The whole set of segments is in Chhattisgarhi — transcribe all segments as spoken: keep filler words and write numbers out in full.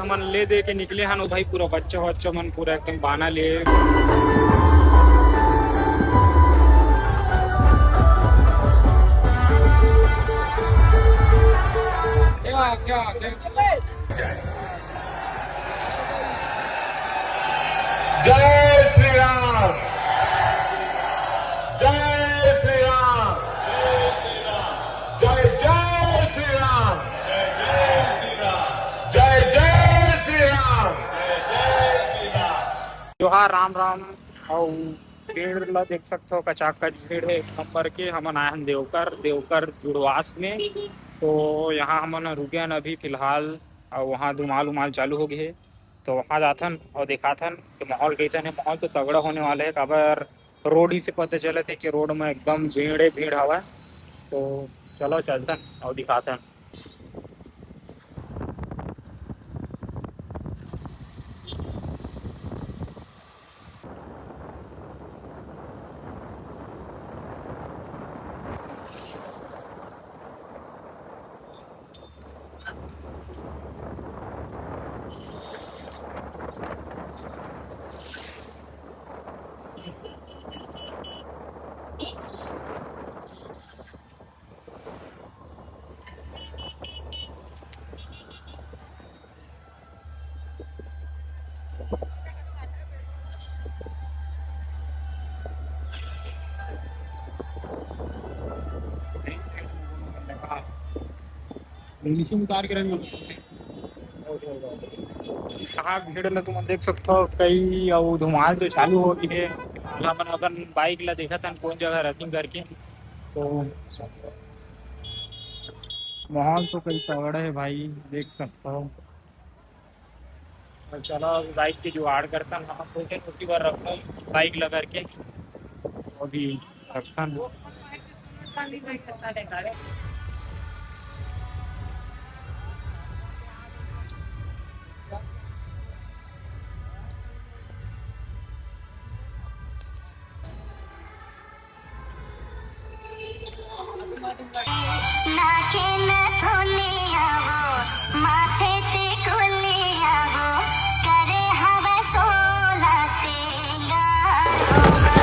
मन ले दे के निकले हन ओ भाई, पूरा बच्चा वच्चा मन पूरा एकदम बाना ले। जय श्री राम। जय श्री राम। जय जय श्री राम। जय जय श्री राम। जोहार, राम राम। अउ भीड़ ला देख सकथव, कचाकच भीड़ हे एक नंबर के। हमन आए हन देवकर, देवकर जुड़वास में। तो यहाँ हमन रुके हन अभी फिलहाल, अउ वहाँ धुमाल उमाल चालू हो गए हे। तो वहाँ जाथन अउ दिखाथन कि माहौल कैसन हे। माहौल तो तगड़ा होने वाला हे, काबर रोड ही से पता चलत हे कि रोड में एकदम भीड़े भीड़ हवय। तो चलो चलथन अउ दिखाथन। नीचे उतार के रंग। यहाँ भीड़ ल तुमन देख सकथव, कई अउ धुमाल तो चालू हो गई है। हमन अपन बाइक ला देखत हन कौन जगह रखिन करके। तो माहौल तो कई तगड़ा है भाई, देख सकथव। और चलो अभी बाइक के जुगाड़ करथन, हम सोचे उसी बार रखथन बाइक ला करके, अभी रखथन। नाके न धोने आवो, माथे टिकुली आवो, करे हवे सोला सिंगार होवा।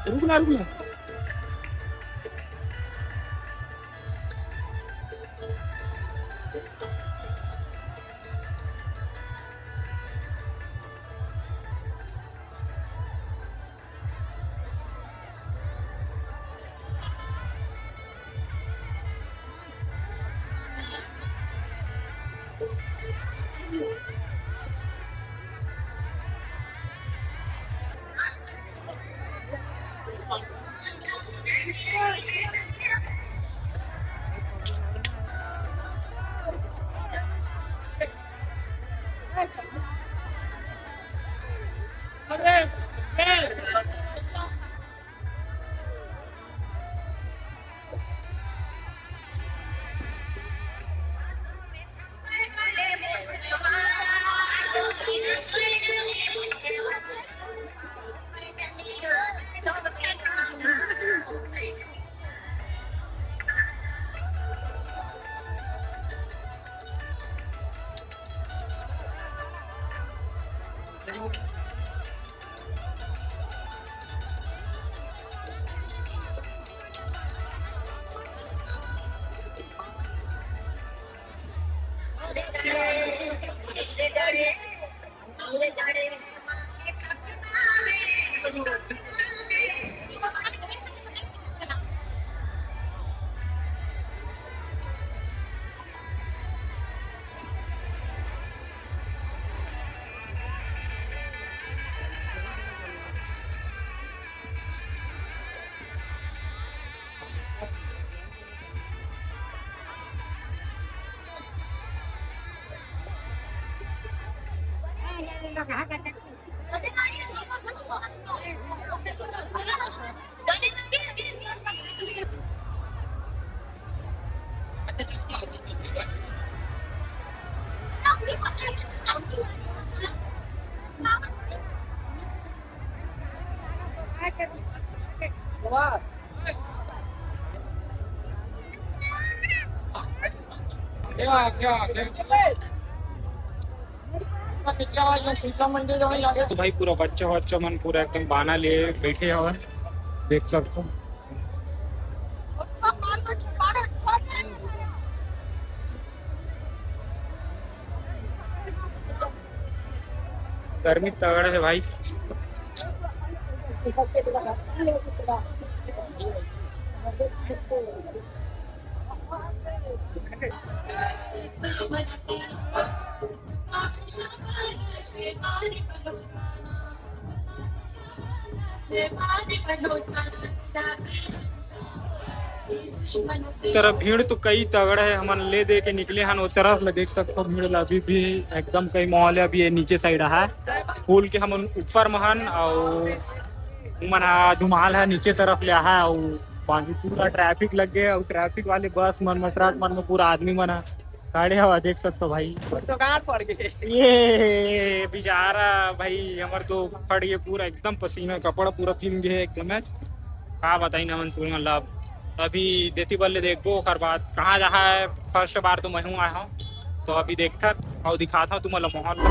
रुकना, रुकना। तो भाई पूरा बच्चा वच्चा मन पूरा एकदम बाना ले बैठे हवय, देख सकथो। गर्मी तगड़ा है भाई। तरफ भीड़ तो कई तगड़ा है, हमन ले दे के निकले हन ओ तरफ ले, देख सकथो भीड़ ला अभी भी एकदम कई मॉल है अभी ये नीचे साइड है, पुल के हमन ऊपर में हन अउ उमन हा धुमाल है नीचे तरफ ले है अउ बाकी पूरा ट्रैफिक लग गए अउ ट्रैफिक वाले बस मन में ट्रक मन में पूरा आदमी मन हा खड़े हवा देख सकथो भाई। तो गांठ पड़ गए। ये बेचारा भाई हमर तो फट गए पूरा एकदम पसीना कपड़ा पूरा भींग गए एकदम। का बताई ना मन तुमन ला अब अभी देती बल्ले देखबो ओकर बाद कहाँ जहाँ है। फर्स्ट बार तो मैं हूँ आया हूँ तो अभी देखथन अउ दिखाथन तुमन ला माहौल ला।